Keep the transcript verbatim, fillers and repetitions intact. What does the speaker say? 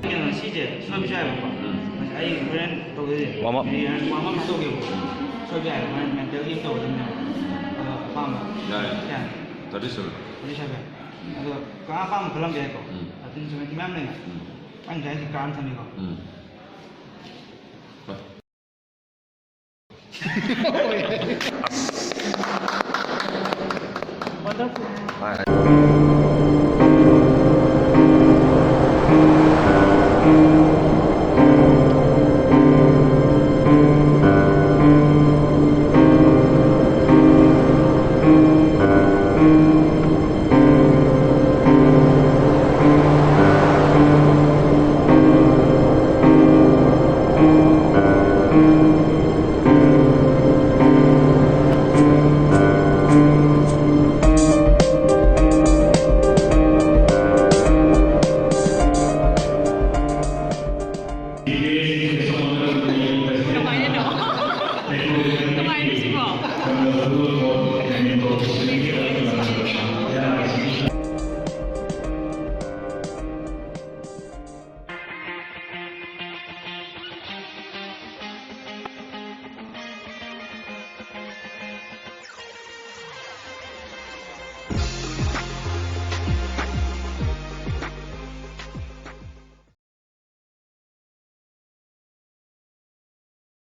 ꯀꯩꯅꯣ, ꯁꯤꯁꯦ ꯁꯣꯏꯕꯁꯨ ꯌꯥꯏꯕꯀꯣ꯫ ꯎꯝ꯫ ꯑꯩ ꯍꯣꯔꯦꯟ ꯇꯧꯗꯣꯏꯁꯦ꯫ Warm up꯫ Warm up ꯇꯧꯒꯦꯕ꯫ ꯁꯣꯏꯕ ꯌꯥꯏ, ꯍꯣꯔꯦꯟ mental game ꯇꯧꯒꯗꯕꯅꯦꯕ꯫ ꯑꯗꯣ ꯑꯄꯥꯝꯕ꯫ ꯌꯥꯏ꯫ ꯀꯌꯥꯅꯣ? Thirty seven꯫ Thirty seven꯫ ꯑꯗꯣ ꯀꯅꯥ ꯑꯄꯥꯝꯕ ꯈꯜꯂꯝꯕ ꯌꯥꯏꯀꯣ꯫ ꯎꯝ꯫ ꯑꯗꯨ instrument ꯃꯌꯥꯝ ꯂꯩꯅ꯫ ꯎꯝ꯫ ꯑꯩꯅ ꯉꯁꯥꯏ ꯍꯥꯏꯁꯦ ꯀꯥꯔ ꯑꯃ ꯊꯝꯃꯤꯀꯣ꯫ ꯎꯝ꯫ ꯍꯣꯏ꯫